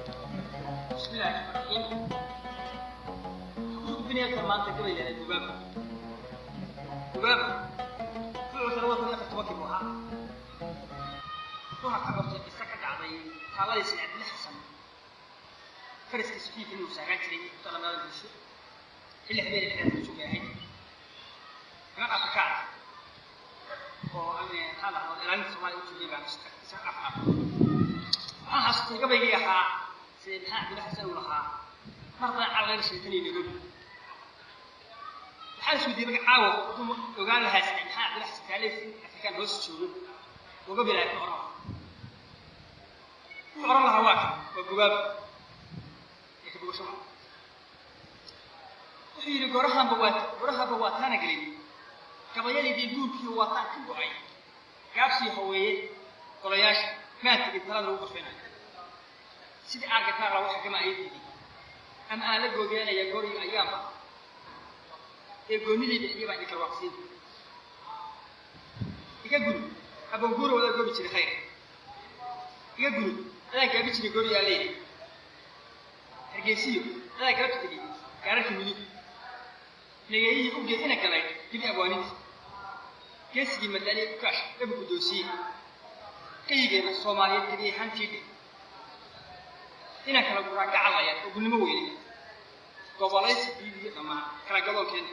Bismillahi raxmaan raxiim. Wuxuu gudbinayaa maanta gabayga Dubaab. Dubaab wuxuu 2014-kii buu ahaa. Waxaa ka qortay qisa ka dhacday taaladii Sayd Cabdille Xasan, faraska saxiif inuu saagaan jiray talamada bulsho xilli habeenay dhexdeeda joogay ahayd. Niman Afrikaan oo maxaa la dhahaa ilaalinta Soomaaliya u joogay baan isa af af. Waxaan xasuustay gabaygii ahaa Sayid Maxamed Cabdille Xasan uu lahaa mar baan calaga sheekanay Nairobi. Waxaan is weydiiyey marka caawa hadduu ogaan lahaa Sayid Maxamed Cabdille Xasan taaladiisa in Afrikaan hoos joogo uga bilaabay oran lahaa. Wuxuu oran lahaa waa kan, waa gubaab ee ka bogasho maa. Wuxuu yidhi gorahanba waa gorahaba waa taana gelin gabayadaydii guurkii waataan ka go'ay gaabsii haweeye golayaasha maan tegin talada lagu qorfeynayo sidii aargataarla waxa gama ayadiidii ama aan la googeenaya gooriyo ayaanba ee goonnidii bixiya baa idinka waaqsiin iga gudub aboonguura wadaa goobi jiray khayr iga gudub adaan gaabi jiray gooriyo alleeydi Hargeysiyo adaa galabta tegey gaararkii mudug nageeyihii u geed ina galay dibi abwaaninta geesigii madaaliya ukaash ebu guddoonsiye qayigeena Soomaaliyeed gebi ahaantii dhe inaan kala guraa gacalaya oo gulnimo weyne gobolaysi diidiyo dhammaan kala gadoonkeena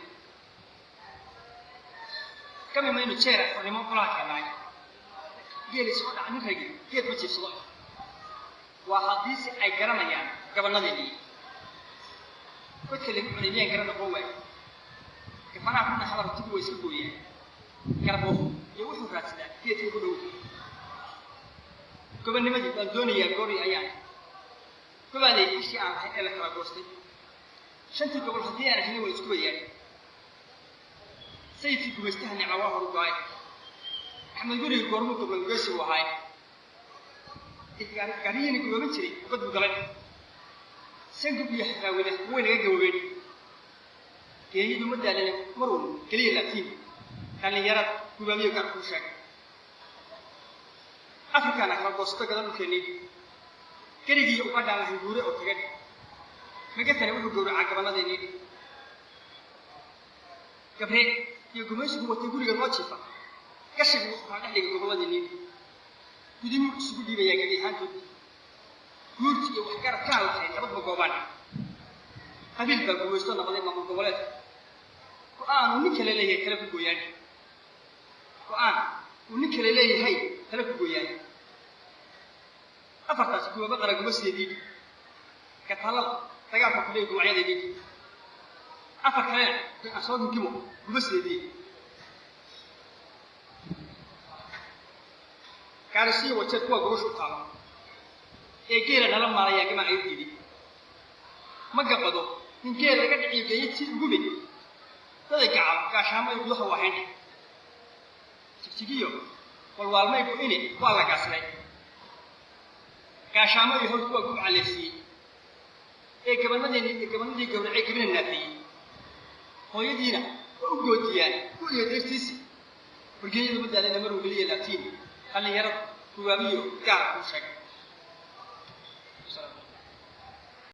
kami maynu jeera xornimo golaha keenaay geeli soo dhaca nin ragi geed ma jiibsado waa haddiise ay garanayaan gabannadeennii godka lagu cunay miyaan garan noqon waay gafanaha ku naxda rutigu way iska gooyaan garbo iyo wuxuu raadsadaa geedka ugu dhow. Gobonnimadii waan doonayaa goori ayaan gobaaday hashii aan lahayn ee la kala goostay shantii gobol haddii aan helin way isku bayaan. Sayidkii gumaystaha nicma waa horu go-ay Axmed guriga goormuu goblan gogeysigu ahaay gaariyiina gobooban jiray god buu galay sangub iyo xafaawida way naga gaboobeen geeyadu ma daalina mar walba keliya laakiin dhallinyarada gubaabiyo gaar kuu sheegay Afrikaana kala goosato gadan dhulkeennii keligii ugadhaan lahayn guure oo tagan magatana wuxuu gowracaa gabannadeennii gabre iyo gumaysigu watay guriga loo jiifa gashigu wuxuu kala dhex dhigay gobolladeenii gudimuu isugu dhiibayaa gebi ahaantood guurti iyo waxgarad kaan lahayn nabadba goobaan qabiil baa gumaysto noqday maamul goboleedka go-aan uu nin kale leeyahay tala ku gooyaan go-aan uu nin kale leeyahay tala ku gooyaan. Afartaas gubaaba qara gubasideedii gataalada dagaalka ku leeyay gumacyadeedii afar kalena aan soo gingimo gubasideedii gaarisiyo wajeed kuwa gogosha u taalo ee geela nala maalayaa gamaa ayadiidii ma gabado in geel laga dhiciyo geeyo tii ugube daday gacal gaashaamo ay gudaha wahayn jigjigiyo walwaalmay go-ine waa la gaasnay gaashaamo iyo hawd kuwa gub caleefsiiyey ee gabanadeenii ee gabanadii gowracay gabina naafeeyey hooyadiina waa u goodiyaan ku iyo deertiisi wargeeyadu ma daalina maruu geliya laatiin dhallinyarada gubaabiyo gaar kuu sheegay.